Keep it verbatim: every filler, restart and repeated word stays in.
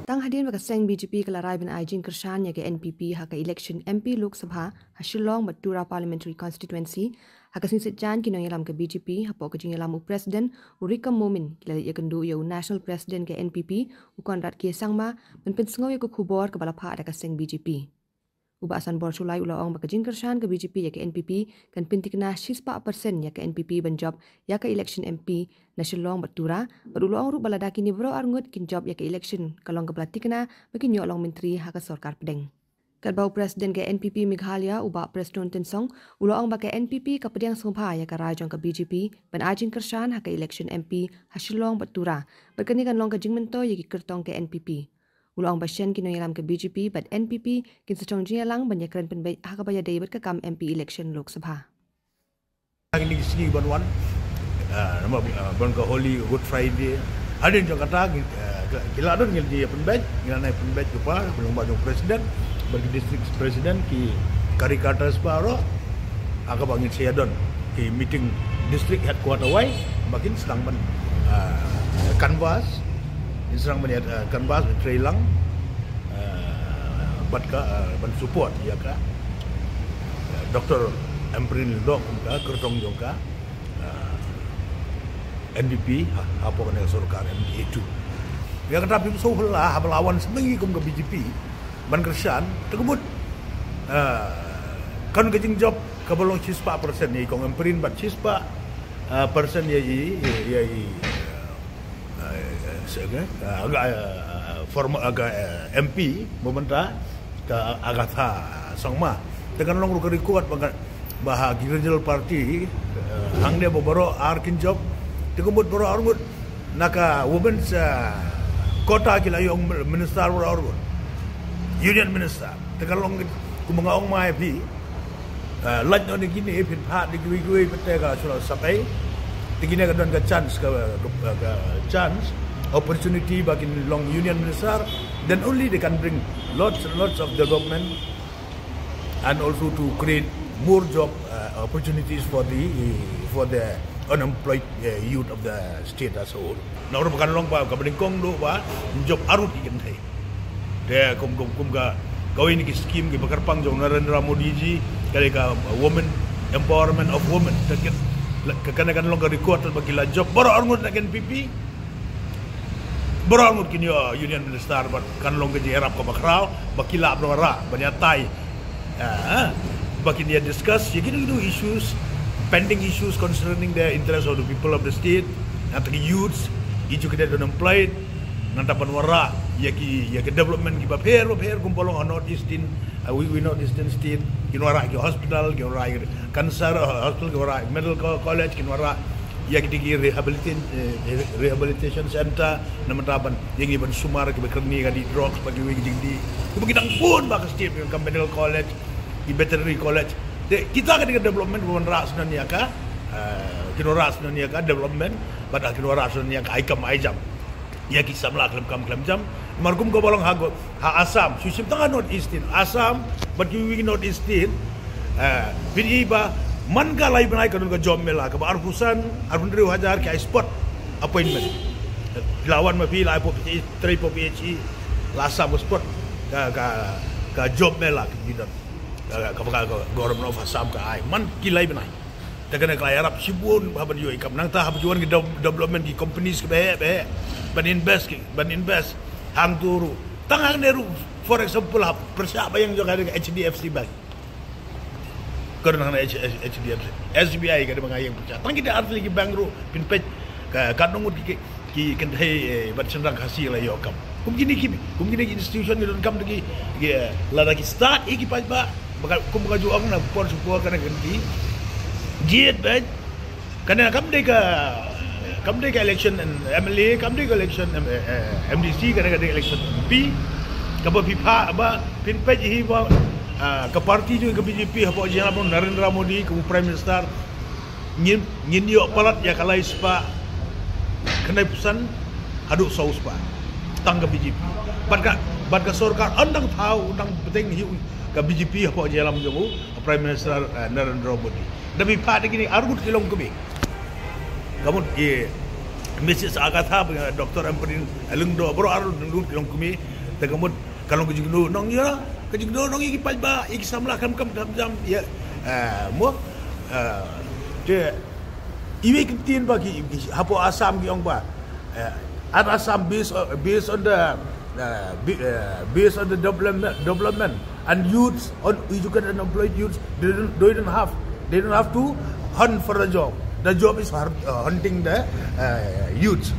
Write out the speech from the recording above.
Tang hadien ba ka seng B J P ka la rai ban ai jingkyrshan ïa ka N P P ha ka election M P Lok Sabha ha Shillong bad Tura Parliamentary Constituency, ha ka sngi Saitjaiñ ki nongïalam ka B J P hapoh ka jingïalam u President u Rikam Momin ki la leit ïakynduh ïa u National President ka N P P u Conrad K Sangma ban pynsngew ïa ka khubor kaba la phah da ka seng B J P. U Bah Sanbor Shullai u la ong ba ka jingkyrshan ka B J P ïa ka N P P kan pynthikna shispah percent ïa ka N P P ban jop ïa ka election M P na Shillong bad Tura, bad u la ong ruh ba lada kine baroh arngut kin jop ïa ka election ka long kaba la thikna ba kin ïoh long myntri ha ka sorkar pdeng. Katba u President ka N P P Meghalaya u Bah Prestone Tynsong u la ong ba ka N P P ka pdiang sngewbha ïa ka rai jong ka B J P ban ai jingkyrshan ha ka election M P ha Shillong bad Tura, bad kane kan long ka jingmyntoi ïa ki kyrtong ka N P P. U la ong ba shen ki nongïalam ka B J P bad N P P kin sa shong jingïalang ban ïakren pynbeit ha kaba ïadei bad ka kam M P election Lok Sabha. Kine ki sngi ban wan, ah, namar, ah, ban ka Holy Good Friday. Hadien jong kata ki, ah, ki, ki la don ngi la ïa pynbeit, ngi la nai pynbeit ki para, ki long ba jong president, ba ki district president, ki karyakarta baroh, ha kaba ngin sa ïa don ki meeting district headquarter wai, ba kin sdang ban, ah, canvass, kin sdang ban ïa, ah, canvass, ban trei lang, ah, bad ka, ah, ban support ïa ka, ah, Doctor Ampareen Lyngdoh kum ka kyrtong jong ka, ah, N P P ha, hapoh kane ka sorkar M D A two. Ïa kata phim sngewhela haba la wan sdang ïa kum ka B J P ban kyrshan, te ka mut, ah, kan ka jingjop kaba long shispah percent ïa i kong Ampareen bad shispah, ah, percent ïa i, ïa i, ah, ah, se-, ah, aga, ah, former aga, ah, M P ba mynta ka Agatha Sangma. Te kan long ruh ka record ba ka, ba ha ki regional party, eh, hangne ba baroh ar kin jop, te ka mut baroh arngut na ka women's, eh, quota ki la ïoh minister baroh arngut, union minister. Te kan long kumba nga ong mai phi, eh, lait noh na kine phin phah da kiwei kiwei pat te ka shu la sap ei. Te kine ka don ka chance, ka, ka, ka chance, opportunity ba kin long union minister, then only they can bring lots and lots of development and also to create more job, uh, opportunities for the, for the unemployed, uh, youth of the state as a whole. Na ruh ba kan long ba kaba nyngkong ruh ba jop arngut ki kynthei. Te kum, kum, kum ka, kawei na ki scheme kiba kyrpang jong Narendra Modi ji ka dei ka women, empowerment of women. Te kin, ka, kane kan long ka record ba ki la jop baroh arngut na ka N P P. Baroh arngut kin ïoh union minister bad kan long ka jingïarap kaba khraw ba ki lah ban wanrah ban ïatai, ah, ba kin ïa discuss ïa kino kino issues, pending issues concerning the interest of the people of the state, nangta ki youths, educated, unemployed, nangta ban wanrah ïa ki, ïa ki development kiba pher ba pher kumba long ha North Eastern, ah, wi, wi North Eastern state, kin wanrah ki hospital, kin wanrah ki cancer, ah, hospital, kin wanrah medical co-, college, kin wanrah ïa kiti ki rehabilitation, eh, rehabilitation center, namar ban ïa ngi ban sumar kiba kyrni ka dih drugs bad kiwei ki jingdih. Kumba ki dang bun ba ka state, ka medical college, ki veterinary college. Te kita ka dei ka development ba wanrah shuh ïa ka, eh, kin wanrah shuh ïa ka development, bad kin wanrah shuh ïa ka ai kam ai jam ïa ki samla khlem kam khlem jam. Namar kum kaba long ha go, ha Assam, shu shim tang ha North Eastern, Assam bad kiwei ki North Eastern, eh, phi i ba man ka lai bnai ka don ka job mela kaba arphew san, arphew hynriew hajar ki ai spot appointment. La wan ma phi la ai pop, trei pop, la Assam ka spot ka, ka, ka job mela ki don. Ka, ka, ka, ka Government of Assam ka ai man ki lai bnai. Te kane ka la ïarap shibun ba ban ïoh i kam, nangta haba ju wan ki dev-, development, ki companies kiba heh ba heh ban invest, ki ban invest hangto ruh. Tang hangne ruh, for example, ha pyrshah ba ïeng jong ka H D F C Bank. Ka don hangne H-, H-, H D F C, S B I ka dei ba nga ïeng pyrshah. Tang kita ar tylli ki bank ruh phin peit ka, katno ngut ki, ki ki kynthei, eh, bad shynrang Khasi la ïoh kam. Kum kine ki, kum kine ki institution ki donkam da ki, ki, eh, lada ki start ïa ki paidbah, ba ka, kum ka ju ong na por shu por kane ka kynti. Jied bad kane kam dei ka, kam dei ka election M L A, kam dei ka election M-, eh, eh, M D C, kane ka dei election M P. Kaba phi phah ba phin peit hi ba, ah, ka party jong ka B J P hapoh jingïalam Narendra Modi kum u Prime Minister, ngin, ngin ïoh palat ïa ka lai spah khyndai phew san haduh saw spah tang ka B J P. Bad ka, bad ka sorkar yn dang thaw, yn dang bteng hi ka B J P hapoh jingïalam jong u Prime Minister, eh, Narendra Modi. Da phi phah da kine arngut ki long kmie. Ka mut ki, Mrs Agatha, Dr Ampareen Lyngdoh, baroh arngut ki longkmie. Te ka mut ka long ka jingkynnoh nongïalam, ka jingkynnoh nongïalam ïa ki paidbah, ïa ki samla, kam kam kam jam ïa. Mo, te iwei i ktien ba ki hapoh Assam ki ong ba, at Assam based, based on the, based on the development, development and youths, on educated and employed youths, they don't, they don't have, they don't have to hunt for a job. The job is hunting the youths.